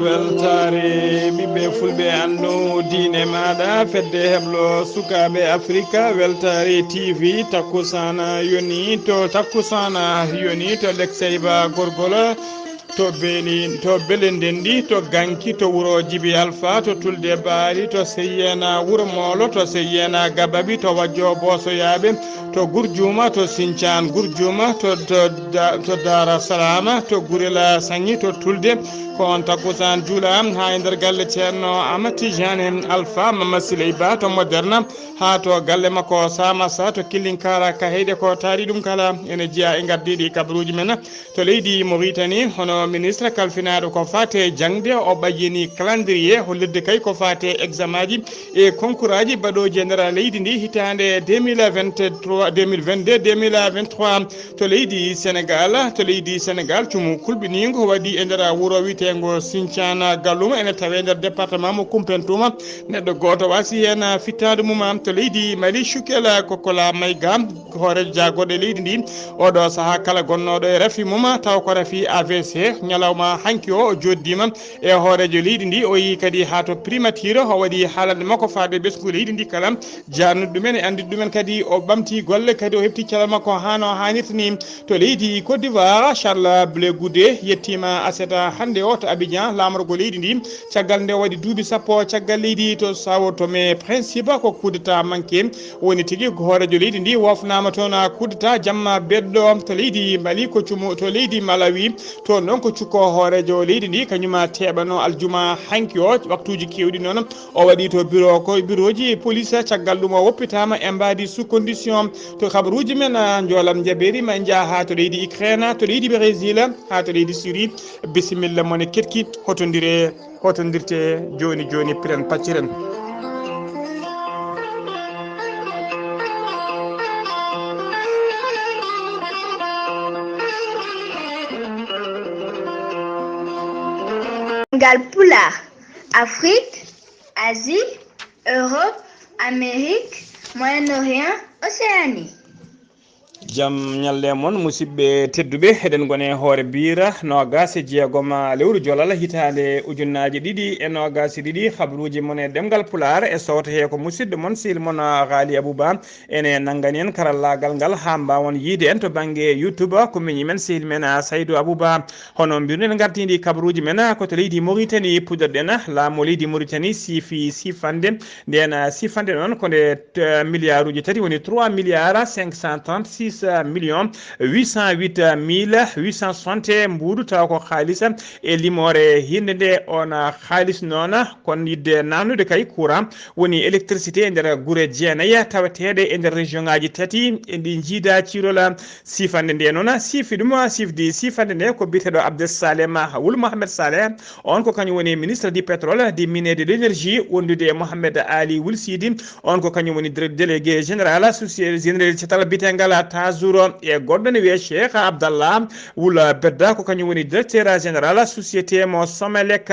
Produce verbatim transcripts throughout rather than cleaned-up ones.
Weltaare ɓiɓɓe fulɓe, anno diine maaɗa, fedde heblo sukaaɓe Afrika, Weltaare T V, takkusaana yoni to, takkusaana yoni to Lekseyba Gorgol, to Beeli, to Beele Ndenndi, to Ganki, to wuro Jibi Alfa, to Tulde Baali, to Seyyeena Wuro Moolo, to Seyyeena Gababi, to Wajjo Boosoyaaɓe, to Gurjuuma, to Sincaan Gurjuuma, to, to, da-, to Daara Salaama, to Gurel Saŋŋi, to Tulde. Ko on takkusaan juulaa haa e nder galle Ceerno Ahmad Tijaani Alfa Mamad Siley Ba to Moderna, haa to galle makko Samassa to Killinkara Kahayɗe. Ko taari ɗum kala ene jeyaa e ngardiiɗi kabaruuji men. To leydi Mauritanie, hono ministre kalfinaaɗo ko faate jaŋde, o ɓayyini calendrier hollirde kay ko faate examen ji e concours aji baɗooji e nder leydi ndi hitaande deux mille vingt-trois, deux mille vingt-deux, deux mille vingt-trois. To leydi Senegal, to leydi Senegal, cumu kulɓiniingo waɗi e nder wuro wiyeteengo Sincana Galluma, ene tawee nder département mo Kumpentouma. Neɗɗo gooto waasi heen fittaandu mum. To leydi Mali, Cukel Kokola Mayga, hooreejo jaagorɗe leydi ndi, oɗo sahaa kala gonnooɗo e rafi mum, taw ko rafi A V C, ñalawma hanki o, o jooɗdiima e hooreejo leydi ndi, o yehi kadi haa to primature, o waɗi haalande makko faade ɓesngu leydi ndi kala, jaarnude ɗumen e anndude ɗumen kadi, o ɓamti golle kadi, o heɓti calal makko haa no haanirta ni. To leydi Côte d'Ivoire, Charles Blé Goudé yettiima aset hannde o to Abidjan, laamorgo leydi ndi, caggal nde o waɗi duuɓi sappo caggal leydi to Sao Tome Principe, ko coup d'État manqué woni tigi. Hooreejo leydi ndi wofnaama toon coup d'État jamma beɗɗo. To leydi Mali ko cumu, to leydi Malawi, toon noon ko cukko hooreejo leydi ndi, kañum teeɓano aljuma hanki o, waktuuji keewɗi noon o waɗi to bureau, ko bureauji police, caggal ɗum o woppitaama e mbaadi sous condition. To kabaruuji men, ah, njoolam njabeeri ma en njaha haa to leydi Ukraine, to leydi Brésil, haa to leydi Syrie. Bisimilla mon e ketki, hotondire, hotondirte jooni jooni, piren pacciren. Ngal Pulaar, Afrique, Asie, Europe, Amérique, Moyen-Orient, Océanie. Jam ñalle mon, musidɓe tedduɓe. Eɗen ngoni e hoore biira noogaas e jeegom lewru jolal hitaande ujunnaaje ɗiɗi e noogaas e ɗiɗi. Habruuji mon e ɗemngal Pulaar e sowto hee ko musidɗo mon, sehil mon, Haali Abuba. Ene nanngani en karallaagal ngal haa mbaawon yiyde en to bannge YouTube. Ko miñi men, sehil men, Saydu Abuba. Hono mbiruɗen, ngartiindi kabaruuji men ko to leydi Mauritanie puɗɗorɗen. Laamu leydi Mauritanie siifi siifande. Ndeen, ah, siifande noon ko nde, eh, miliyaaruuji tati, woni trois milliards cinq cent trente-six millions huit cent huit mille huit cent soixante mbuuɗu, tawa ko haalisa e limoore hinde nde. Oon, ah, haalis noon, kon yidde naamnude kay courant, woni électricité e nder gure jeenayi taweteeɗe e nder région ngaaji tati, e ɗi njiida ciirola. Siifande nde noon, siifi ɗum, siifdi siifande nde ko biyeteeɗo Abdel Salem Wul Mohamed Saleh. On ko kañum woni ministre du pétrole, des mines et de l'énergie, wondude e Mohamed Ali Wul Sidi. On ko kañum woni dire-, délégué général société générale catal biyeteegal Tazuro. E goɗɗo ne wiyee Cheikh Abdallah Wul Bedda, ko kañum woni directeur général société mo Somelec.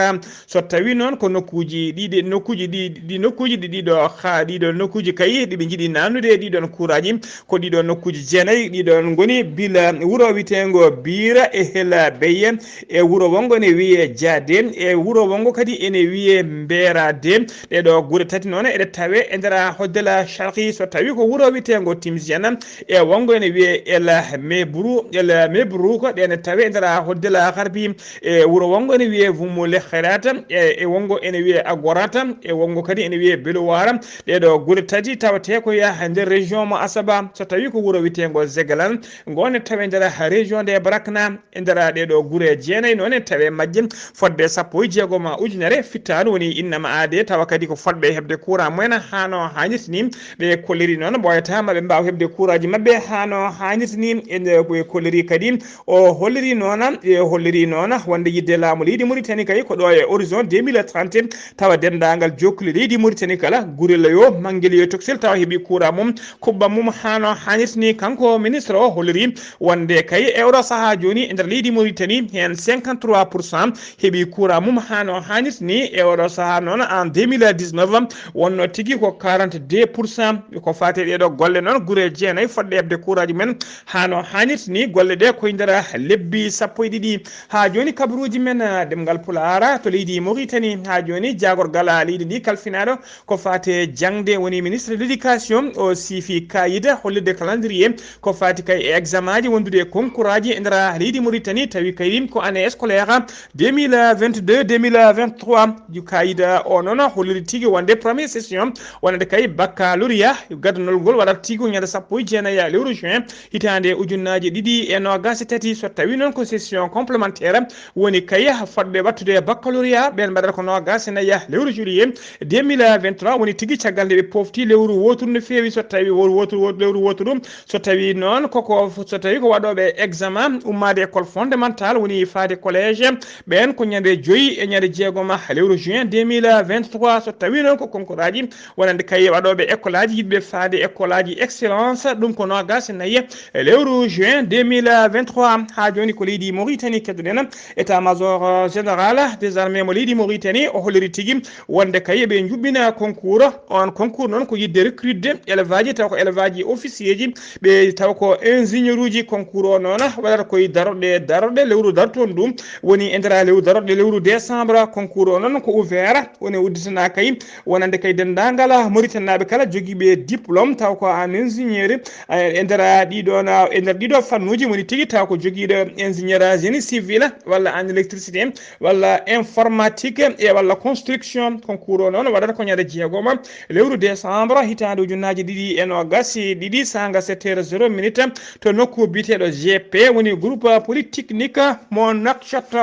So tawi noon ko nokkuuji ɗiɗi, nokkuuji ɗi, ɗi nokkuuji ɗi, ɗiɗo ha, ɗiɗo nokkuuji kay ɗi ɓe njiɗi naamnude e ɗiɗon kuuraaji, ko ɗiɗo nokkuuji jeenayi ɗiɗon ngoni bila wuro wiyeteengo Biira e Hela Beye, e wuro wongo ne wiyee Jaade, e wuro wongo kadi ene wiyee Mbeeraade. Ɗee ɗoo gure tati noon eɗe tawee e nder hoddela Sharqi. So tawi ko wuro wiyeteengo Timsiana, e wongo Wiye El Mebru, El Mebru ko ɗen tawe ndara hoddela harbi e wuro wongo ene wiye Vumule Kherata, e, e wongo ene wiye Agorata, e wongo kadi ene wiye Beluwara. Ɗeɗo gure tati tawate ko yaha nder région mo Asaba. So tawi ko wuro witengo Zegalan, ngo ne tawe ndara région de Brakna. E ndara ɗeɗo gure jeenayi noon en tawe majje fodde sappo e jeegom ujunere fittaandu woni innama aade, tawa kadi ko fodɓe heɓde courant mumen hano haanirta ni. Ɓe kolliri noon ɓooyata maɓe mbaaw heɓde courantji maɓɓe hano haanirta ni. E nde ɓe kolliri kadi, o holliri noon, ɓe holliri noon wonde yidde laamu leydi Mauritanie kay ko ɗo e horizon deux mille trente, tawa denndaangal jokkuli leydi Mauritanie kala, gurilla yo, manngel yo, toksel tawa heɓi courant mum, kuɓɓam mum hano haanirta ni. Kanko ministre o holliri wonde kay e oɗo sahaa jooni e nder leydi Mauritanie heen cinquante-trois pour cent heɓi courant mum hano haanirta ni. E oɗo sahaa noon en deux mille dix-neuf wonno tigi ko quarante-deux pour cent. Ko faati e ɗeɗo golle noon, gure jeenayi fodde heɓde courantji men hano haanirta ni. Golle ɗe koye nder lebbi sappo e ɗiɗi. Haa jooni kabaruuji men, ah, ɗemngal Pulaar to leydi Mauritanie. Haa jooni jaagorgal leydi ndi kalfinaaɗo ko faati e jaŋde woni ministre de l'éducation, o siifi kaayit hollirde calendrier ko faati kay e examen ji wondude e concours ji e nder leydi Mauritanie, tawi kay ko année scolaire deux mille vingt-deux deux mille vingt-trois. Kaayit o noon holliri tigi wonde première session wonande kay baccalauréat, gaddanol ngol waɗata tigi ko ñande sappo e jeenayi lewru juin hitaande ujunnaaji ɗiɗi e noogaas e tati. So tawi noon ko session complémentaire woni kay fodɓe waɗtude baccalauréat, ɓen mbaɗata ko noogaas e nayi lewru juillet deux mille vingt-trois, woni tigi caggal nde ɓe pofti lewru wooturu no feewi. So tawi wo-, wooturu, wo-, lewru wooturu, so tawi noon koko, so tawi ko waɗooɓe examen ummaade école fondamentale woni faade collège, ɓen ko ñande joyi e ñande jeegom lewru juin deux mille vingt-trois. So tawi noon ko concours aji wonande kay waɗooɓe école aji yiɗɓe faade école aji excellence, ɗum ko noogaas e nayi e lewru juin deux mille vingt-trois. Haa jooni ko leydi Mauritanie keddoɗen. État-major, euh, général des armées mo leydi Mauritanie o holliri tigi wonde kay ɓe njuɓɓina concours. On concours noon ko yiɗde recrude élève aji, taw ko élève aji officier ji, ɓe taw ko ingénieur uji. Concours o noon waɗata koye darorɗe, darorɗe lewru dartoon ɗum woni e nder lewru darorɗe lewru décembre. Concours o noon ko ouvert, woni udditana kay wonande kay denndaangal Mauritanie naaɓe kala jogiiɓe diplôme taw ko en ingénieur, eh, e nder ɗiɗo na, e nder ɗiɗo fannuuji woni tigi taw ko jogiiɗo ingénieur génie civil walla en électricité walla informatique e walla construction. Concours o noon waɗata ko ñande jeegom lewru décembre hitaande ujunnaaji ɗiɗi e noogaas e ɗiɗi, saanga sept heures zéro minute to nokku biyeteeɗo G P, woni groupe polytechnique mo Nouakchott.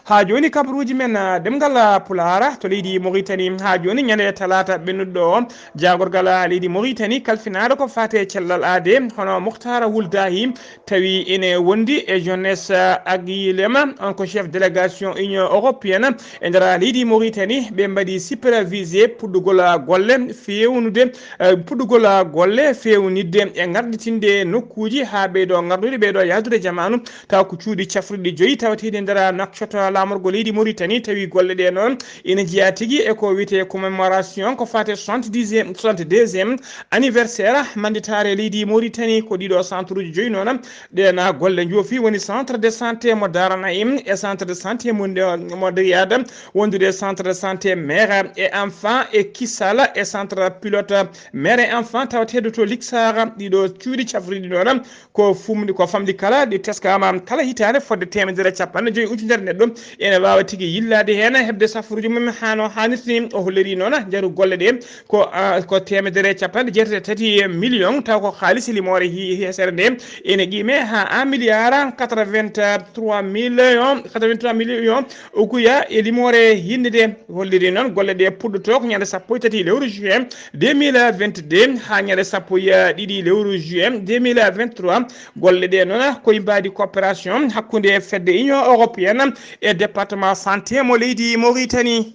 Haa jooni kabaruuji men, ah, ɗemngal, ah, Pulaar to leydi Mauritanie. Haa jooni ñande talaata ɓennuɗo o, jaagorgal, ah, leydi Mauritanie kalfinaaɗo ko faati e cellal aade, hono Mukhtar Wul Dahi, tawi ene wondi e Jones, ah, Aguilema, on ko chef délégation Union européenne e nder leydi Mauritanie. Ɓe mbaɗi supervisé puɗɗugol, ah, golle feewnude, eh, puɗɗugol, ah, golle feewnitde e ngarɗitinde nokkuuji haa ɓeydo ngarɗude, ɓeydo yahdude jamaanu. Taw ko cuuɗi cafrirɗi joyi tawateeɗi e nder Nouakchott, laamorgo leydi Mauritanie. Tawi golle ɗe noon ina jeyaa tigi e ko wiyetee commémoration ko faati e soixante-dixième, soixante-deuxième anniversaire mannditaare leydi Mauritanie. Ko ɗiɗo centre uji joyi noon ɗen golle njoofi, woni centre de santé mo Dara Naim e centre de santé mo, mo Riyad, wondude centre de santé mère et enfant e Kisala e centre pilote mère et enfant tawateeɗo to Liksara. Ɗiɗo cuuɗi cafrirɗi noon ko fumdi, ko famɗi kala, ɗi teskaama kala hitaande fodde teemedere e capanɗe joyi ujunere neɗɗo ene waawa tigi yillaade heen, heɓde safaruuji mum hano haanirta ni. O holliri noon njaru golle ɗe ko, ah, ko teemedere e capanɗe jeetati e tati million, taw ko haalis limoore hi-, hesere nde ene qiime haa un milliard quatre-vingt-trois million, quatre-vingt-trois million ukuya e limoore hinnde nde. Holliri noon golle ɗe puɗɗoto ko ñande sappo e tati lewru juin deux mille vingt-deux haa ñande sappo e ɗiɗi lewru juin deux mille vingt-trois. Golle ɗe noon koye mbaadi coopération hakkunde fedde Union européenne e département santé mo leydi Mauritanie.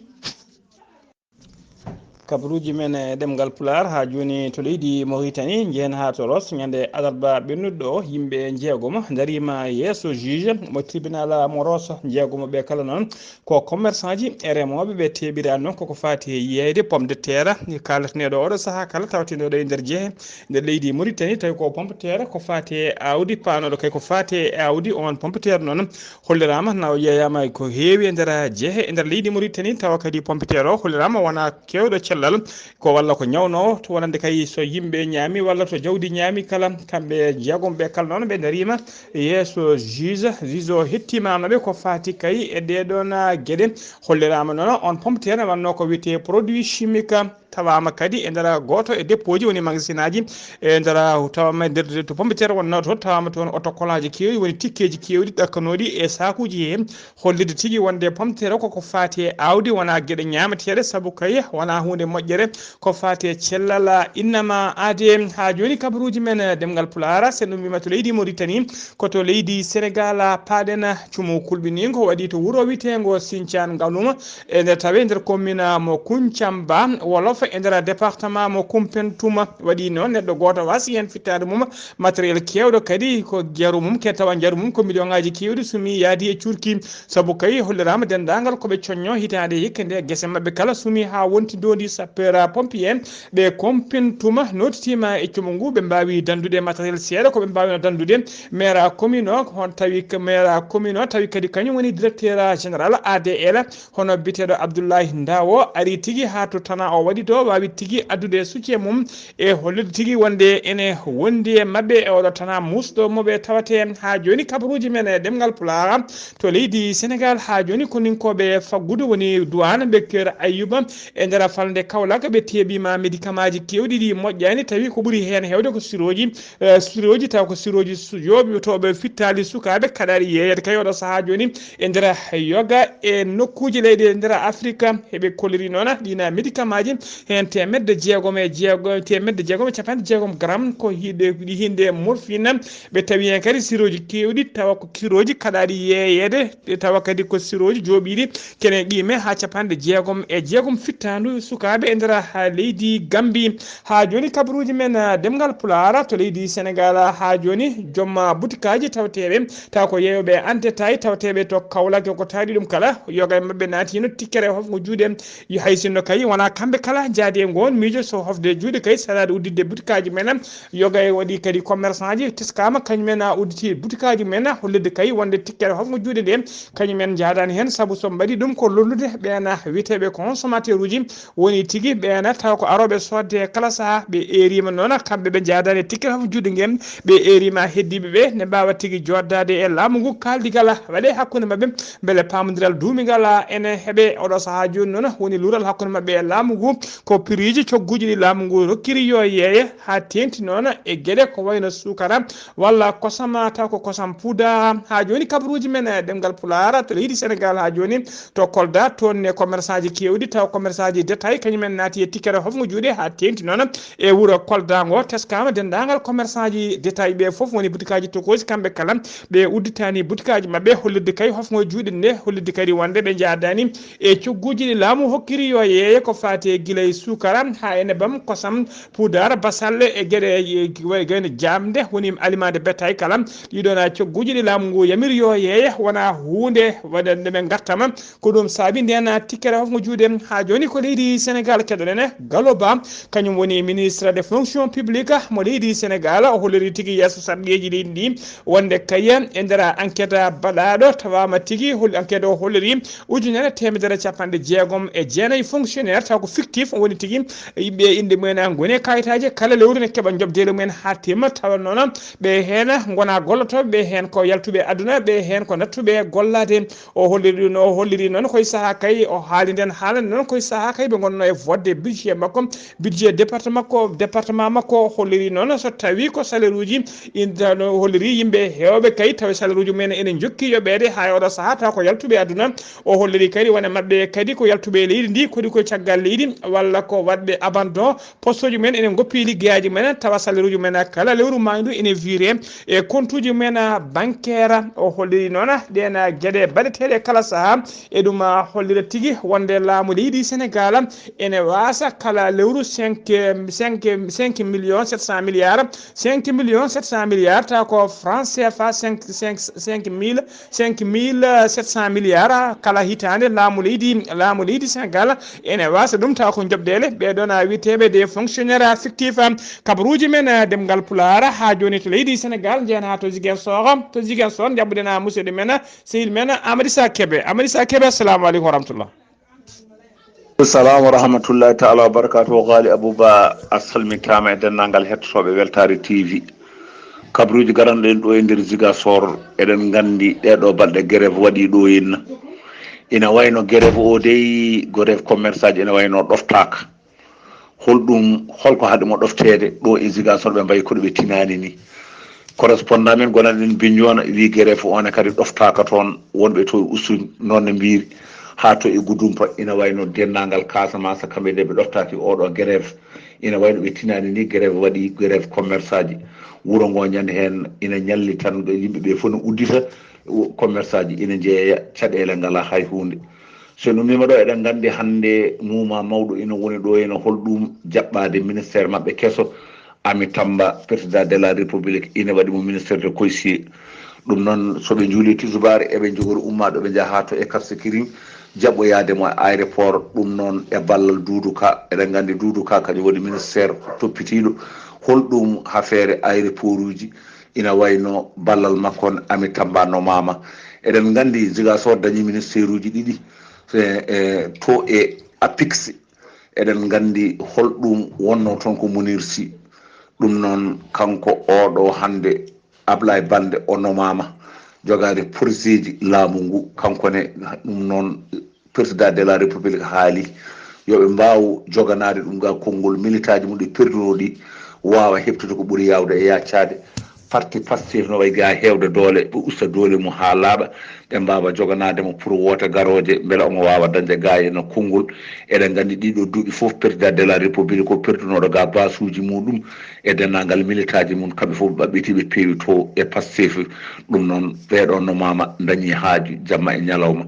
Kabaruuji men e ɗemngal Pulaar haa jooni to leydi Mauritanie, njehen haa to Ross, ñande alarba ɓennuɗo o, yimɓe njeegomo ndariima yeeso juge mo tribunal mo Ross. Njeegomo ɓe kala noon ko commerçant ji e remooɓe, ɓe teeɓiraani noon koko faati e yeeyde pomme de terre. Kaalateneɗo oɗo sahaa kala tawateɗo e nder jehe nder leydi Mauritanie, tawi ko pomme de terre ko faati e aawdi, paanoɗo kay ko faati e aawdi. On pomme de terre noon holliraama na o yeeyaama ko heewi e nder jehe e nder leydi Mauritanie, tawa kadi pomme de terre o holliraama wona keewɗo cellal, ko walla ko ñawnoowo, to wonande kay so yimɓe ñaami walla to jawdi ñaami kala, kamɓe jeegom ɓe kala noon ɓe ndariima yeeso juge. Juge o hettimaama ɓe ko faati kay e ɗee ɗoon geɗe. Holliraama noon on pompiteer wannoo ko wiyetee produit chimique, tawaama kadi e nder gooto e dépôt ji, woni magasinaaji, e nder, tawaama e nder to pompiteer wonnoo toon, tawaama toon otokolaaji keewɗi, woni tikkeeji keewɗi ɗakkanooɗi e saakuuji he, hollirde tigi wonde pompiteer o koko faati e aawdi, wonaa geɗe ñaameteeɗe, sabu kay wonaa huunde moƴƴere, ko faati e cellal. Innama aade haa jooni kabaruuji men, eh, ɗemngal Pulaar, so en ummiima to leydi Mauritanie, ko to leydi Senegaal paaɗen, cumu kulɓiniingo waɗi to wuro wiyeteengo Sinthiane Ngaloum, e nder tawi e nder commune mo Kounthiamba Wolof, e nder département mo Koumpentoum, waɗi noon neɗɗo gooto waasi heen fittaandu mum, matériel keewɗo kadi ko njaru mum, ke tawa njaru mum ko million ŋaaji keewɗi sumi yaadi e Turki, sabu kay holliraama denndaangal ko ɓe coñño hitaande hikka nde gese maɓɓe kala sumi haa wonti ndoondi sapeur pompier. Ɓe Koumpentoum nootitiima e cumu ngu, ɓe mbaawi danndude matériel seeɗa ko ɓe mbaawino danndude. Maire commune o, hon tawi ko maire commune o tawi kadi kañum woni directeur général A D L, hono biyeteeɗo Abdoulaye Ndaw o ari tigi haa to tana o waɗi ɗo, waawi tigi addude soutien mum e hollirde tigi wonde ene wondi e maɓɓe e oɗo tana muusɗo mo ɓe tawate haa jooni kabaruuji men e ɗemngal Pulaar to leydi Senegaal haa jooni koninkooɓe faggudu woni duwaan Bekkeer Ayyuba e nder falnde Kawlak ɓe teeɓiima médicamentji keewɗi ɗi moƴƴaani tawi ko ɓuri heen heewde ko sirooji, eh, sirooji taw ko sirooji su-, yooɓe to ɓe fittaali sukaaɓe kaɗaaɗi yeeyeede kay oɗo sahaa jooni e nder yoga e nokkuuji leyɗe e nder Afirika. Heɓe kolliri noon ɗiina médicamentji heen teemedde jeegom e jeego-, teemedde jeegom e capanɗe jeegom gram ko hiɗe, ɗi hinde morphine. Ɓe tawi heen kadi sirooji keewɗi tawa ko sirooji kaɗaaɗi yeeyeede, ɗe tawa kadi ko sirooji jooɓiiɗi kene qiime haa capanɗe jeegom e jeegom fittaandu sukaaɓe e nder, ah, leydi Gambi. Haa jooni kabaruuji men, ah, ɗemngal Pulaar to leydi Senegaal, haa jooni joom, ah, butikaaji tawateeɓe taw ko yeeyooɓe en détail tawateeɓe to Kawlak ko taari ɗum kala yoga e maɓɓe naati hino tikkere hofngo juuɗe. Hay sinno kay wonaa kamɓe kala njaadi e ngoon miijo so hofde juuɗe kay salaade udditde butikaaji men. Yoga e waɗi kadi commerçantji teskaama kañum en a udditi butikaaji men hollirde kay wonde tikkere hofngo juuɗe nde kañum en njaadaani heen sabu so mbaɗi ɗum ko lollude ɓeen wiyeteeɓe consommateur uji woni tigi ɓeen taw ko arooɓe soodde kala sahaa ɓe eeriima noon kamɓe ɓe njaadaani e tikkere hofngo juuɗe ngen ɓe eeriima heddiiɓe ɓe ne mbaawa tigi jooɗdaade e laamu ngu kaaldigal waɗe hakkunde maɓɓe mbele paamondiral duumingal ene heɓe oɗo sahaa jooni noon woni luural hakkunde maɓɓe e laamu ngu ko piriiji cogguuji ɗi laamu ngu rokkiri yo yeeye haa teeŋti noon e geɗe ko wayno suukara walla kosam taw ko kosam puudaar. Haa jooni kabaruuji men e ɗemngal Pulaar to leydi Senegaal haa jooni to Kolda toon ne commerçantji keewɗi taw commerçantji détail kañum en naati e tikkere hofngo juuɗe haa teeŋti noon e wuro Kolda ngo teskaama denndaangal commerçantji détail ɓe fof woni butikaaji tokoosi kamɓe kala ɓe udditaani butikaaji maɓɓe hollirde kay hofngo juuɗe nde hollirde kadi wonde ɓe njaadaani e cogguuji ɗi laamu hokkiri yo yeeye ko faati e gila e suukara haa e nebam kosam puudaar basalle e geɗe e gayno jaamde woni aliment de bétail kala ɗiɗon cogguuji ɗi laamu ngu yamiri yo yeeye wona huunde waɗande ɓe ngartama ko ɗum saabi nden tikkere hofngo juuɗe haa jooni ko leydi Senegaal keɗoɗen Gallo Ba kañum woni ministre de fonction publique mo leydi Senegaal o holliri tigi yeeso sarɗiyeeji leydi ndi wonde kay e nder enquête baɗaaɗo tawaama tigi hol enquête o holliri ujunere teemedere capanɗe jeegom e jeenayi fonctionnaire taw ko fictif woni tigi yimɓe innde mumen ngoni e kayitaaji kala lewru ne keɓa njoɓdeele mumen haa timma tawa noon ɓe heen ngona gollotooɓe ɓe heen ko yaltuɓe aduna ɓe heen ko nattuɓe gollaade o holliri ɗum o holliri noon koye sahaa kay o haali nden haalande noon koye sahaa kay ɓe ngonno e fodde budget makko budget département makko département makko holliri noon so tawi ko salaire uji inda no holliri yimɓe heewɓe kay tawi salaire uji mumen ene jokki yoɓeede haa e oɗo sahaa taw ko yaltuɓe aduna o holliri kadi wona maɓɓe kadi ko yaltuɓe e leydi ndi kadi ko caggal leydi walla ko waɗɓe abandon poste uji mumen ene goppi liggeyaaji mumen tawa salaire uji mumen kala lewru maaydu ene viré e compte uji mumen bancaire o holliri noon ɗeen geɗe baɗeteeɗe kala sahaa e ɗum hollira tigi wonde laamu leydi Senegaal ene waasa kala lewru cinq cinq cinq millions sept cent milliards cinq millions sept cent milliards taw ko franc C F A cinq cinq cinq mille cinq mille sept cent milliards kala hitaande laamu leydi laamu leydi Senegaal ene waasa ɗum taw ko njoɓdeele ɓee ɗoon wiyeteeɓe des fonctionnaires fictifs kabaruuji men ɗemngal Pulaar haa jooni to leydi Senegaal njehen haa to Ziguinchor to Ziguinchor njaɓɓuɗen musidɗo men sehil men Amady Sa Kébé Amady Sa Kébé assalamu aleykum wa rahmatullah. Assalamu wa rahmatullahi taala wa barakatuhu. Ghali Abouba, a salmitaama e denndaangal hettotooɓe Weltaare T V. Kabruuji garanɗo en ɗo e nder Zigasor, eɗen nganndi ɗeeɗo balɗe grève waɗi ɗo henna. Ina wayno grève o dey, grève commerçant ji ina wayno ɗoftaaka. Holɗum, holko haɗi mo ɗofteede ɗo e Zigasor, ɓe mbayi koɗo ɓe tinaani ni. Correspondant men gonanɗen Bignona wi grève o ne kadi ɗoftaaka toon, wonɓe to e Oussouye noon ne mbiiri, haa to e Goudomp ina wayno denndaangal Casamance, kamɓe de ɓe ɗoftaaki oɗo grève. Ina wayno ɓe tinaani ni grève waɗi, grève commerçant ji. Wuro ngo ñande heen ina ñalli tan, yimɓe ɓe fof no uddita, commerçant ji ina njeeya, caɗeele ngalaa hay huunde. So en ummiima ɗo, eɗen nganndi hannde muuma mawɗo ina woni ɗo, ina holɗum jaɓɓaade ministère maɓɓe keso, Ami Tamba, président de la République, ina waɗi mo ministère de koysiye. Ɗum noon, so ɓe njuuli tisubaare, eɓe njogori ummaade, ɓe njaha to e Karsikirin, jaɓɓoyaade mo e aéroport, ɗum noon e ballal Duudu Ka. Eɗen nganndi Duudu Ka kañum woni ministère toppitiiɗo holɗum affaire aéroport uji, ina wayno ballal makko on Ami Tamba no maama. Eɗen nganndi Zigasor dañi ministère uji ɗiɗi, e, e, to e APIX. Eɗen nganndi holɗum wonno toon ko Munir Sy. Ɗum noon, kanko oɗo hannde Ablaye Balde o nomaama jogaade porosiji laamu ngu, kanko ne ɗum noon président de la République haali yo ɓe mbaaw joganaade ɗum ga konngol, militaaji mum ɗi perduno ɗi waawa heɓtude ko ɓuri yaawde e yaacaade. Parti Pastef no wayi ga heewde doole, ɓe usta doole mum haa laaɓa, ɓe mbaawa joganaade mo pour woote garooje, mbele omo waawa dañde ga e no konngol. Eɗen nganndi ɗiɗo duuɓi fof président de la République ko perdunooɗo ga basuuji muɗum e denndaangal militaaji mum, kamɓe fof ɓe ɓaɓɓiti, ɓe peewi to e Pastef. Ɗum noon, ɓeeɗo no maama dañi haaju jamma e ñalawma.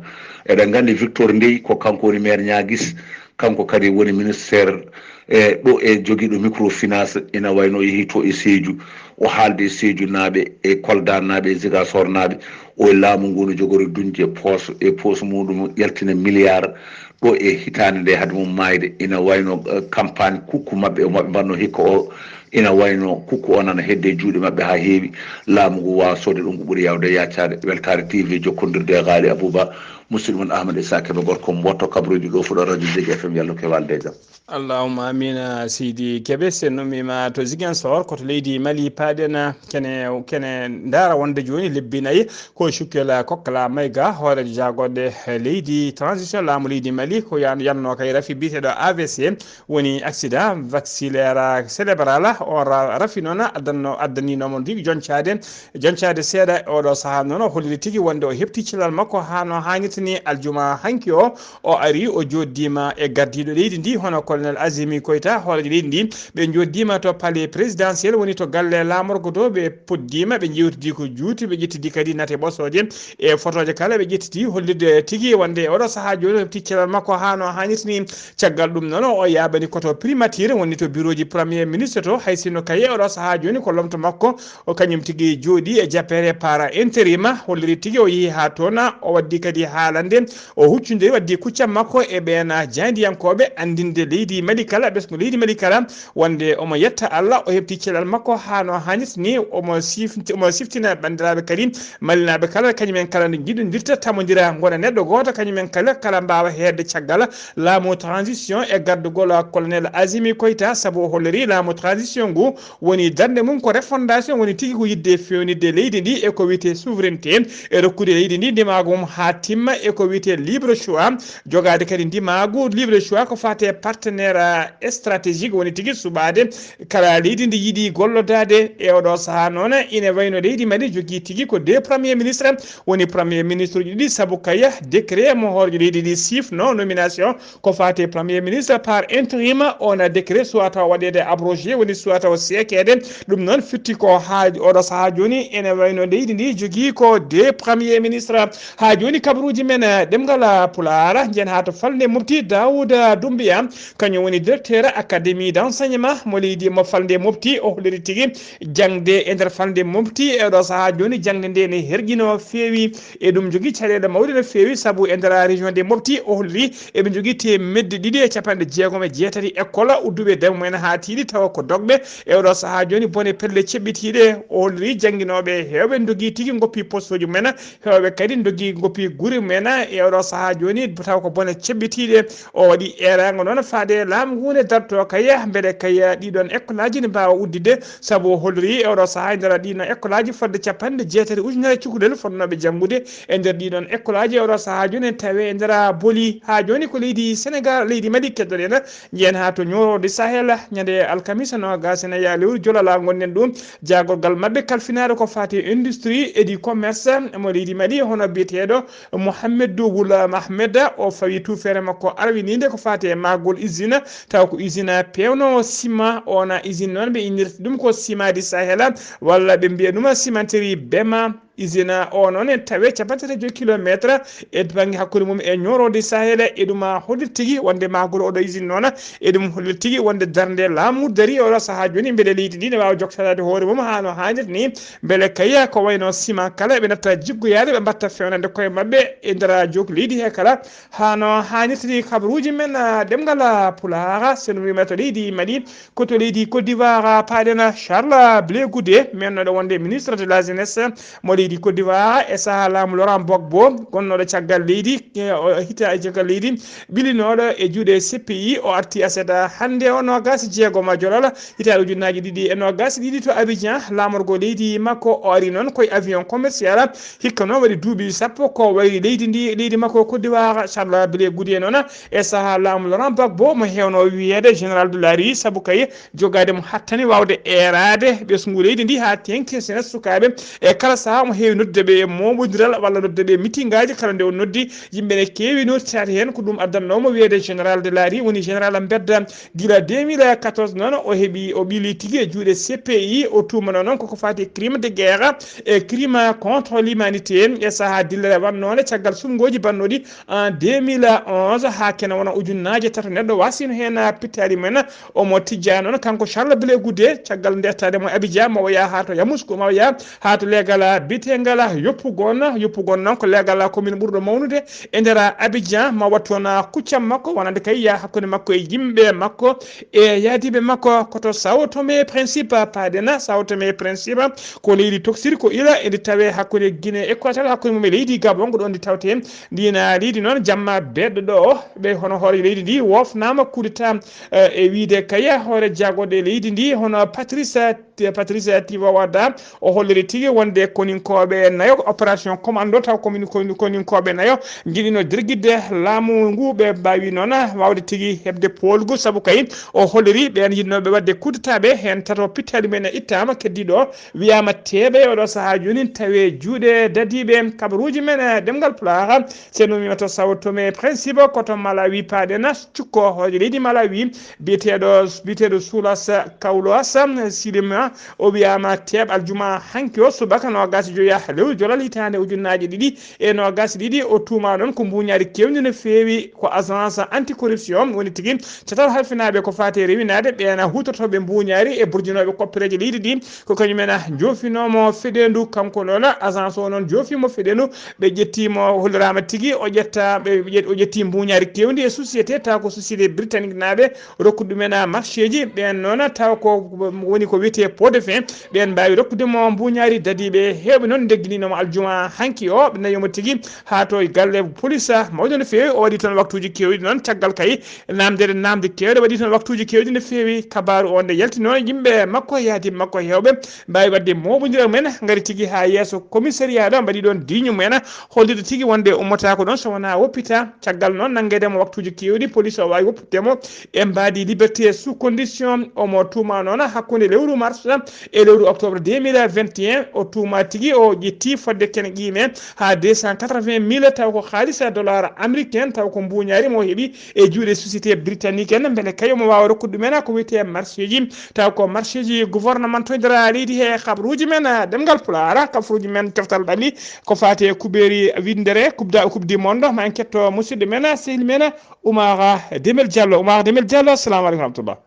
Eɗen nganndi Victor Ndeye ko kanko woni maire Niaguis, kanko kadi woni ministère e ɗo e jogiiɗo microfinance, ina wayno yehi to e Sédhiou, o haaldi e Sédhiou naaɓe, e Kolda naaɓe, e Ziguinchor naaɓe, o e laamu ngu no jogori duñde poos, e poos muɗum yaltina milliard ɗo e hitaande nde hade mum maayde. Ina wayno, eh, campagne kukku maɓɓe o maɓɓe mbanno hikka o, ina wayno kukku o nana hedde e juuɗe maɓɓe haa heewi. Laamu ngu waawa soode ɗum ko ɓuri yaawde yaacaade. Weltaare T V jokkondirde e Ghali Abouba, musidɗo mon Ahmad Issa Kebe gorko Mboto, kabruuji ɗo fuɗo radio Zik F M, yallo ke walde e jam. Allahumma amina, seydi Kebe. Sen ummiima to Ziguinchor, ko to leydi Mali paaɗen, kene, kene ndaara wonde jooni lebbi nayi ko Cukkela Kokkela Mayga, hooreejo jaagorɗe leydi transition laamu leydi Mali, ko yan-, yannoo kay rafi biyeteeɗo A V C, woni accident vasculaire cérébral. O ra-, rafi noon addanno-, addaniino mo ndigi joncaade, joncaade seeɗa. Oɗo sahaa noon o holliri tigi wonde o heɓti cellal makko haa no haanirta ni aljuma hanki o. O ari, o jooɗdiima e gardiiɗo leydi ndi, hono Colonel Azimi Koita, hooreejo leydi ndi. Ɓe njooɗdiima to palais présidentiel, woni to galle laamorgo to. Ɓe poddiima, ɓe njeewtidi ko juuti, ɓe ƴettidi kadi nate ɓosooje e fotooje kala. Ɓe ƴettidi hollirde tigi wonde oɗo sahaa jooni o heɓti cellal makko haa no haanirta ni. Caggal ɗum noon, o yaaɓani ko to primature, woni to birooji premier ministre to. Hay sinno kay oɗo sahaa jooni ko lomto makko, o kañum tigi jooɗi e jappeere par intérim, holliri tigi o yehi haa toon, o waddi kadi haalande, o huccondiri, waddi kuccam makko e ɓeen jaayndiyankooɓe anndinde leydi Mali kala, ɓesngu leydi Mali kala, wonde omo yetta Allah, o heɓti cellal makko haa no haanirta ni. Omo sif-, omo siftina banndiraaɓe kadi Malinaaɓe kala, kañum en kala no njiɗondirta tamondira, ngona neɗɗo gooto, kañum en kala, kala mbaawa heedde caggal laamu transition e gardugol Colonel Azimi Koita, sabu o holliri laamu transition ngu woni darnde mum ko refondation, woni tigi ko yiɗde feewnitde leydi ndi e ko wiyetee souveraineté, e rokkude leydi ndi ndimaagu mum haa timma e ko wiyetee libre choix, jogaade kadi ndimaagu libre choix ko faati e partenaire, eh, stratégique, woni tigi suɓaade kala leydi ndi yiɗi gollodaade. E oɗo sahaa noon, ina wayno leydi Mali jogii tigi ko deux premier ministre, woni premier ministre uji ɗiɗi, sabu kay décret mo hooreejo leydi ndi siifno, nomination, ko faati e premier ministre par intérim. Oon décret suwata o waɗeede abrogé, woni suwata o seekeede. Ɗum noon firti ko haa oɗo sahaa jooni ene wayno leydi ndi jogii ko deux premier ministre. Haa jooni kabaruuji men, eh, ɗemngal, eh, Pulaar, njen haa to falnde mofti. Daouda Doumbouya, kañum woni directeur académie d'enseignement mo leydi, mo falnde mofti. O holliri tigi jaŋde e nder falnde mofti. E oɗo sahaa jooni jaŋde nde ne herƴi no feewi. E ɗum jogii caɗeele mawɗe no feewi, sabu e nder région de Mopti, o holliri eɓe njogii teemedde ɗiɗi e capanɗe jeegom e jeetati école udduɓe e dame mumen haa tiiɗi, tawa ko dogɓe. E oɗo sahaa jooni, bone pelle ceɓɓitiiɗe. O holliri jannginooɓe heewɓe ndogii tigi, ngoppi postooji mumen, heewɓe kadi ndogii, ngoppi gure mumen. ena e oɗo sahaa jooni, taw ko bone ceɓɓitiiɗe. O waɗi eeraango noon faade laamu ngu ne darto kay, mbele kay ɗiɗon école aji ne mbaawa udditde, sabu o holliri e oɗo sahaa e nder ɗiɗon école aji fodde capanɗe jeetati ujunere cukalel fotnooɓe janngude e nder ɗiɗon école aji. E oɗo sahaa jooni en tawi e nder boli haa jooni ko leydi Senegal, leydi Mali keddoɗen. Njiyen haa to Nioro du Sahel, ñande alkamisa noogas ene yaa lewru jolala ngonɗen ɗum. Jaagorgal maɓɓe kalfinaaɗo ko faati e industrie et du commerce mo leydi Mali, hono biyeteeɗo Mohamed Wul Mahmed, o fawi tuufeere makko arwiniinde ko faati e mahgol usine, taw ko usine peewno ciment. Ona usine noon ɓe innirta ɗum ko Ciment du Sahel, walla ɓe mbiya ɗum cimenterie Bema. Usine o noon en tawi capanɗe tati e joyi kilometre e bannge hakkunde mum e Nioro du Sahel. E ɗum a hollit tigi wonde mahgol oɗo usine noon, e ɗum hollit tigi wonde darnde laamu dari e oɗo sahaa jooni, mbele leydi ndi ne waawa joktanaade hoore mum haa no haanirta ni, mbele kay ko wayno ciment kala ɓe natta jiggoyaade, ɓe mbatta fewnande koye maɓɓe e nder jook leydi he kala haa no haanirta ni. Kabaruuji men, ah, ɗemngal, ah, Pulaar, so no wiima to leydi Mali, ko to leydi Côte d'Ivoire, paaɗen Charles Blé Goudé, mennoɗo wonde ministre de la jeunesse mo leydi Côte d'Ivoire e sahaa laamu Laurent Gbagbo, gonnooɗo caggal leydi, eh, o hita e caggal leydi, ɓilinooɗo e juuɗe C P I, o arti aset hannde o noogas e jeegom jolal, hitaande ujunnaaji ɗiɗi e noogas e ɗiɗi to Abidjan, laamorgo leydi makko. O ari noon koye avion commercial, hikka noon waɗi duuɓi sappo ko wayri leydi ndi, leydi makko Côte d'Ivoire. Charles Blé Goudé noon e sahaa laamu Laurent Gbagbo mo heewno wiyeede général de la rue, sabu kay jogaade mo hattani waawde eeraade ɓesngu leydi ndi haa teŋti e jeunesse sukaaɓe. E kala sahaa omo heewi noddude ɓe e mooɓondiral walla noddude ɓe e mitingaaji, kala nde o noddi yimɓe ne keewi nootitaade heen. Ko ɗum addannoo mo wiyeede général de la rue, woni général mbedda. Gila deux mille quatorze noon o heɓi, o ɓili tigi e juuɗe C P I, o tuumanoo noon koko faati e crime de guerre e crime contre l'humanité e sahaa dillere wannoo nde caggal suɓngooji bannooɗi en deux mille onze haa kene wona ujunnaaje tato neɗɗo waasino heen pittaali mumen. Omo tijjaa noon kanko Charles Blé Goudé, caggal nde ettaade mo Abidjan, mo o yaha haa to Yamoussoukro, mo o yaha haa to leegal biyeteegal Yopougon. Yopougon noon ko leegal commune ɓurɗo mawnude e nder Abidjan, mo waɗ toon kuccam makko, wonande kay yaha hakkunde makko e yimɓe makko e yaadiiɓe makko. Ko to Sao Tomé Principe paaɗen. Sao Tomé Principe ko leydi toksiri ko ila, edi tawe hakkunde Guinée Équatoriale, hakkunde mum e leydi Gabon, ko ɗoon ndi tawte. Ndiin leydi noon, jamma beɗɗo ɗo, ɓe hono hoore leydi ndi wofnaama coup d'État, eh, e wiyde kay hoore jaagorɗe leydi ndi, hono Patrice, Patrice Tiwawada, o holliri tigi wonde koninkooɓe nayo, opération commando, taw komin-, koni-, koninkooɓe nayo njiɗino jirgitde laamu ngu, ɓe mbaawi noon waawde tigi heɓde poolgu, sabu kay o holliri ɓeen yiɗnooɓe waɗde coup d'État ɓe, heen tato pittaali mumen ittaama, keddiiɗo wiyaama teeɓe. Oɗo sahaa jooni tawi e juuɗe dadiiɓe. Kabaruuji men, eh, ɗemngal Pulaar, so en ummii to Sao Tomé Principe, ko to Malawi paaɗen. Cukko hooreejo leydi Malawi, biyeteeɗo, biyeteeɗo Sulas Kaulas Chilima, o wiyaama teeɓ aljuma hanki o, subaka noogas e joya lewru jolal hitaande ujunnaaje ɗiɗi e noogas e ɗiɗi. O tuumaa noon ko mbuuñaari keewndi no feewi, ko agence anticorruption woni tigi catal halfinaaɓe ko faati e rewinaade ɓeen huutortooɓe mbuuñaari e burjinooɓe koppereeje leydi ndi. Ko kañum en njoofinoomo feɗeendu, kanko noon agence o noon joofiimo feɗeendu. Ɓe ƴettiimo, holliraama tigi o ƴetta, ɓe ƴet-, o ƴetti mbuuñaari keewndi e société, taw ko société britannique naaɓe rokkude ɗumen marché ji. Ɓeen noon taw ko woni ko wiyetee pot de fin, ɓeen mbaawi rokkude mo mbuuñaari dadiiɓe heewɓe. Noon ndegginiinomo aljuma hanki o, ɓe nawiimo tigi haa to e galle police mawɗo no feewi. O waɗi toon waktuuji keewɗi noon, caggal kay naamnde, naamnde keewɗe waɗi toon waktuuji keewɗi no feewi. Kabaaru o nde yalti noon, yimɓe makko e yaadiiɓe makko heewɓe mbaawi waɗde mooɓondiral mumen, ngari tigi haa yeeso commissariat ɗo, mbaɗi ɗoon diiñu mumen, hollirde tigi wonde ummotaako ɗoon so wonaa woppita. Caggal noon nanngeede mo waktuuji keewɗi, police o waawi woppude mo e mbaadi liberté sous condition. Omo tuumaa noon hakkunde lewru mars e lewru octobre deux mille vingt et un. O tuumaa tigi o ƴetti fodde kene qiime haa deux cent quatre-vingt mille, taw ko haalisa dollar américain, taw ko mbuuñaari mo heɓi e juuɗe société britannique en, mbele kay omo waawa rokkude ɗumen ko wiyetee marché ji, taw ko marché ji gouvernement to nder leydi he. Kabaruuji men, ah, ɗemngal Pulaar, kabaruuji men coftal ɓalli ko faati e kubeeri winndere coupe da-, coupe du monde. Ma en ketto musidɗo men, sehil men Oumar Demel Diallo. Oumar Demel Diallo, assalamu aleykum wa rahmatullah.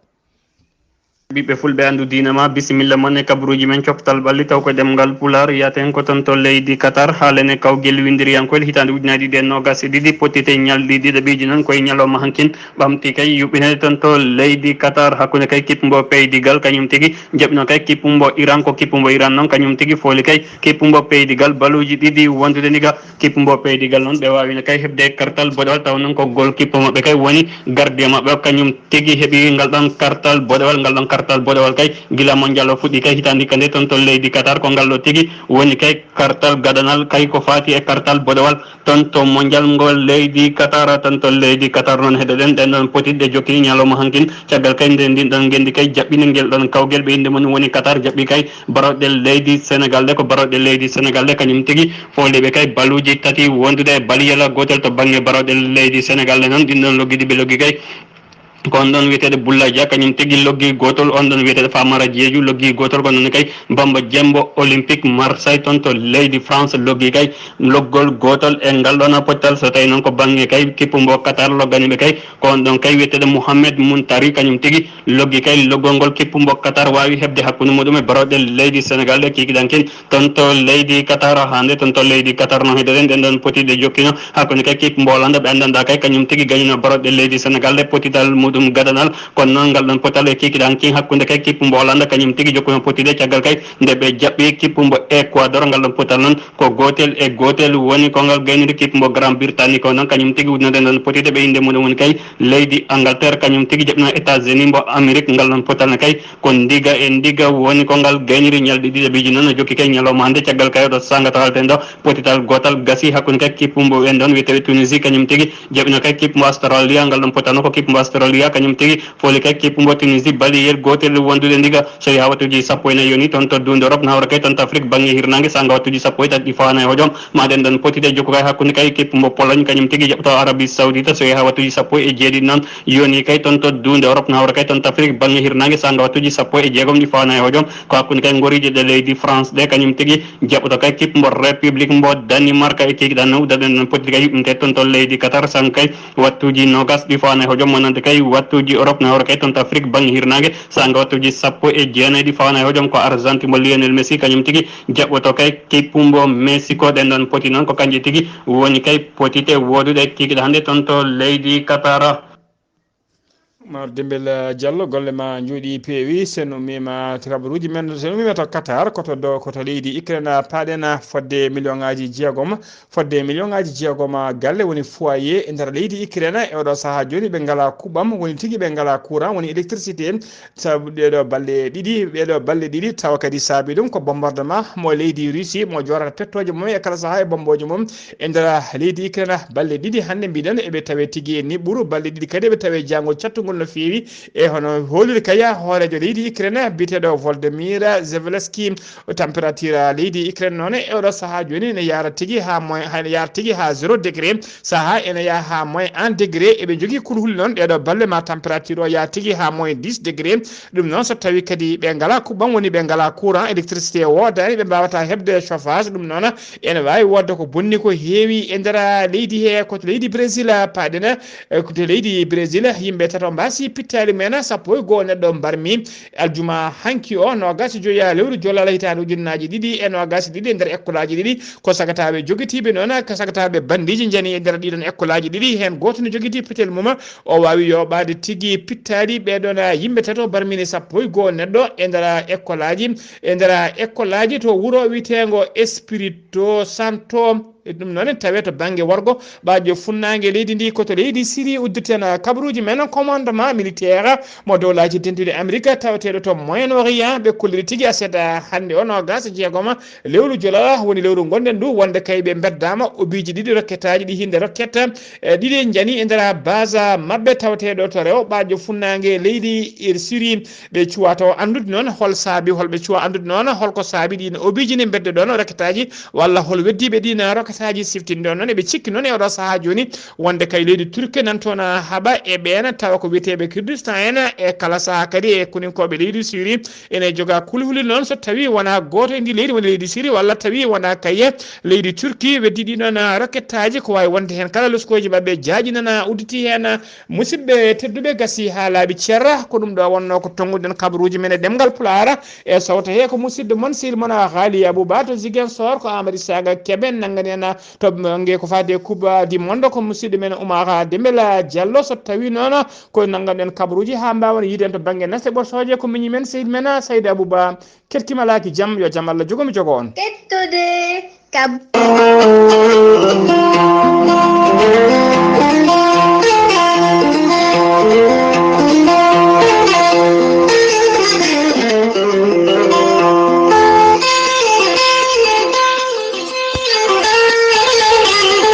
Ɓiɓɓe fulɓe, anndu diina ma, bisimilla mon e kabaruuji men coftal ɓalli, taw ko ɗemngal Pulaar. Yaten ko toon to leydi Qatar, haalane kawgel winndiriyankooyel hitaande ujunaaji ɗiɗi e noogaas e ɗiɗi, potite ñalɗi ɗiɗaɓiiji noon, koye ñalawma hankin ɓamti kay yuɓɓinede toon to leydi Qatar, hakkunde kay kippu mbo Pays de Galles, kañum tigi jaɓino kay kippu mbo Iran, ko kippu mbo Iran noon kañum tigi fooli kay kippu mbo Pays de Galles baluuji ɗiɗi wondude ndiga. Kippu mbo Pays de Galles noon, ɓe waawino kay heɓde kartal boɗewal, taw noon ko goal kippu maɓɓe kay woni gardien maɓɓe o, kañum tigi heɓi ngal ɗon kartal boɗewal. Ngal ɗon kartal boɗewal kay gila mondial o fuɗɗi kay hitaande hikka nde toon to leydi Qatar, ko ngal ɗo tigi woni kay kartal gadanal kay ko faati e kartal boɗewal toon to mondial ngol leydi Qatar. Toon to leydi Qatar noon heɗoɗen ɗen ɗon potitɗe jokkini ñalawma hankin, caggal kay nde ndin ɗon ngenndi kay jaɓɓini ngel ɗon kawgel, ɓe innde mum woni Qatar, jaɓɓi kay baroɗe leydi Senegal ɗe. Ko baroɗe leydi Senegal ɗe kañum tigi fooliɓe kay baluuji tati wondude e baliyela gootel to bannge baroɗe leydi Senegal ɗe noon, ɗin ɗon loggidi ɓe loggi kay ko on ɗon wiyeteeɗo Boulaye Dia, kañum tigi loggi gootol. On ɗon wiyeteeɗo Famara Diédhiou loggi gootol. Ko noon kay Bamba Diembo Olympique Marseille toon to leydi France loggi kay loggol gootol e ngal ɗon pottal. So tawi noon ko bannge kay kippu mbo Qatar loggani ɓe kay, ko on ɗon kay wiyeteeɗo Mohamed Muntari, kañum tigi loggi kay loggol ngol kippu mbo Qatar waawi heɓde hakkunde muɗum e baroɗe leydi Senegal ɗe. Kikiɗankin toon to leydi Qatar, hannde toon to leydi Qatar no heɗoɗen ɗen ɗon potitɗe jokkino hakkunde kay kippu mbo Hollande, ɓe anndanɗa kay kañum tigi gañino baroɗe leydi Senegal ɗe potidal muɗum gadanal. Kono noon ngal ɗon potal e kikiɗankin hakkunde kay kippu mbo Hollande kañum tigi jokkuno potide caggal kay nde ɓe jaɓɓi kippu mbo Ecuador. Ngal ɗon potal noon ko gootel e gootel woni ko ngal gayniri kippu mbo Grande Bretagne, ko noon kañum tigi wudnode noon potide ɓe innde muɗum woni kay leydi Angleterre, kañum tigi jaɓɓino États-Unis mbo Amérique. Ngal ɗon potal ne kay ko ndiga e ndiga woni ko ngal gayniri ñalɗi ɗiɗaɓiiji noon no jokki kay ñalawma hannde caggal kay oɗo sanga to halten ɗo. Potital gootal gasi hakkunde kay kippu mbo ɓen ɗon wiyeteeɓe Tunisie, kañum tigi jaɓɓino kay kippu mbo Australia. Ngal ɗon potal noon ko kippu mbo Australia kañum tigi fooli kay kippu mbo Tunisie baliyel gootel wondude ndiga. So yaha wattuuji sappo e nayi yoni toon to duunde Europe, na hawra kay toon to Afrique bannge hirnaange, sanga wattuuji sappo e tati ɗi fawaana e hojom. Ma ɗen ɗon potide jokku kay hakkunde kay kippu mbo Pologne, kañum tigi jaɓɓoto Arabie Saoudite. So yaha wattuuji sappo e jeeɗiɗi noon yoni kay toon to duunde Europe, na hawra kay toon to Afrique bannge hirnaange, sanga wattuuji sappo e jeegom ɗi fawaana e hojom. Ko hakkunde kay ngoriije ɗe leydi France ɗe, kañum tigi jaɓɓoto kay kippu mbo République mbo Danemark. E kikiɗan no daɗen ɗon potide kay yuɓɓinte toon to leydi Qatar, sanga kay wattuuji noogas ɗi fawaana e hojom, wonande kay wattuuji Europe, na hawra kay toon to Afrique bannge hirnaange, sanga wattuuji sappo e jeenayi ɗi fawaana e hojom. Ko Argentine mbo Lionel Messi, kañum tigi jaɓɓoto kay kippu mbo Mexico. Ɗen ɗon poti noon ko kanje tigi woni kay potite wooduɗe kikiɗe hannde toon to leydi Qatar. Mar Dembel Diallo, golle ma njooɗi peewi. Sen ummima kabaruuji men, sen ummima to Qatar, koto do, koto leydi Ukraine paaɗen fodde million ŋaaji jeegom, fodde million ŋaaji jeegom galle woni foyer e nder leydi Ukraine. E oɗo sahaa jooni ɓe ngala kuɓam, woni tigi ɓe ngala courant, woni électricité. Sabu ɗeɗo balle ɗiɗi, ɗeɗo balle ɗiɗi tawa kadi saabi ɗum ko bombardement mo leydi Russie mo joorata pettooje mum e kala sahaa e bombooje mum e nder leydi Ukraine. Balle ɗiɗi hannde mbiɗen eɓe tawe tigi e niɓɓuru, balle ɗiɗi kadi eɓe tawe jangol cattungol no feewi. E hono holiri kaya hooreejo leydi Ukraine biyeteeɗo Volodymyr Zelensky, température leydi Ukraine noon e oɗo sahaa jooni ne yaara tigi haa moins, haa ne yaara tigi haa zéro degré, sahaa ene yaha haa moins un degré. Eɓe njogii kulhuli noon ɗeɗo balle ma température o yaha tigi haa moins dix degré. Ɗum noon so tawi kadi ɓe ngala kuɓɓam, woni ɓe ngala courant, électricité woodaani, ɓe mbawata heɓde chauffage, ɗum noon ene waawi wodde ko bonni ko heewi e nder leydi he. Koto leydi Brésil paaɗen, e koto leydi Brésil yimɓe tato mbasi pittaali mumen, sappo e goo neɗɗo mbarmi aljuma hanki o, noogas e joya lewru jolala hitaande ujunnaaji ɗiɗi e noogas e ɗiɗi, e nder ekkolaaji ɗiɗi. Ko sagataaɓe jogitiiɓe noon, ko sagataaɓe bandiiji njani e nder ɗiɗon ekkolaaji ɗiɗi. Heen gooto no jogiti petel mum, o waawi yooɓaade tigi pittaali ɓee ɗoon yimɓe tato barmini sappo e goo neɗɗo e nder ekkolaaji, e nder ekkolaaji to wuro wiyeteengo Espirito Santo. E ɗum noon tawe to bannge worgo, ɓaajo funnaange leydi ndi ko to leydi Siri. Udditen kabaruuji men, commandement militaire mo dowlaaji dentuɗi Amerika taweteeɗo to Moyen Orient, ɓe kolliri tigi aset hannde o noogas e jeegom lewru jolala woni lewru ngonɗen ndu, wonde kay ɓe mbeddaama obiiji ɗiɗi rokketaaji ɗi hinde rokketta, e ɗiɗi njani e nder base maɓɓe taweteeɗo to rewo ɓaajo funnaange leydi Siri. Ɓe cuwa taw anndude noon hol saabi, hol ɓe cuwa anndude noon holko saabi ɗiin obiiji ne mbedde ɗoon rokketaaji, walla hol weddiiɓe ɗiin rokketaaji. Taaji siftinde on noon, eɓe cikki noon e oɗo sahaa jooni wonde kay leydi Turki nan toon haɓa e ɓeen tawa ko wiyeteeɓe Kurdistan en, e kala sahaa kadi e koninkooɓe leydi Siri ene joga kulhuli noon, so tawi wona gooto e ndi leydi woni leydi Siri walla tawi wona kay leydi Turki weddi ɗi noon rokettaaji, ko waawi wonde heen kala loskooji maɓɓe jaaji nana udditi heen. Musidɓe tedduɓe, gasi haa laaɓi cer, ko ɗum ɗo wonno ko tonnguɗen kabaruuji men e ɗemngal Pulaar. E sawto he ko musidɗo mon, sehil mon Haali Abuba to Ziguinchor, ko Amady Saga Kebe nanngani en to bannge ko faati e Coupe du Monde, ko musidɗo men Oumar Dembela Diallo. So tawi noon ko nannganɗen kabaruuji haa mbaawen yiiden to bannge neste ɓorsooje, ko miñi men, sehil men Saydi Abuba. Kettima laaki jam, yo jam Allah jogo mi jogo on. Kettude kab-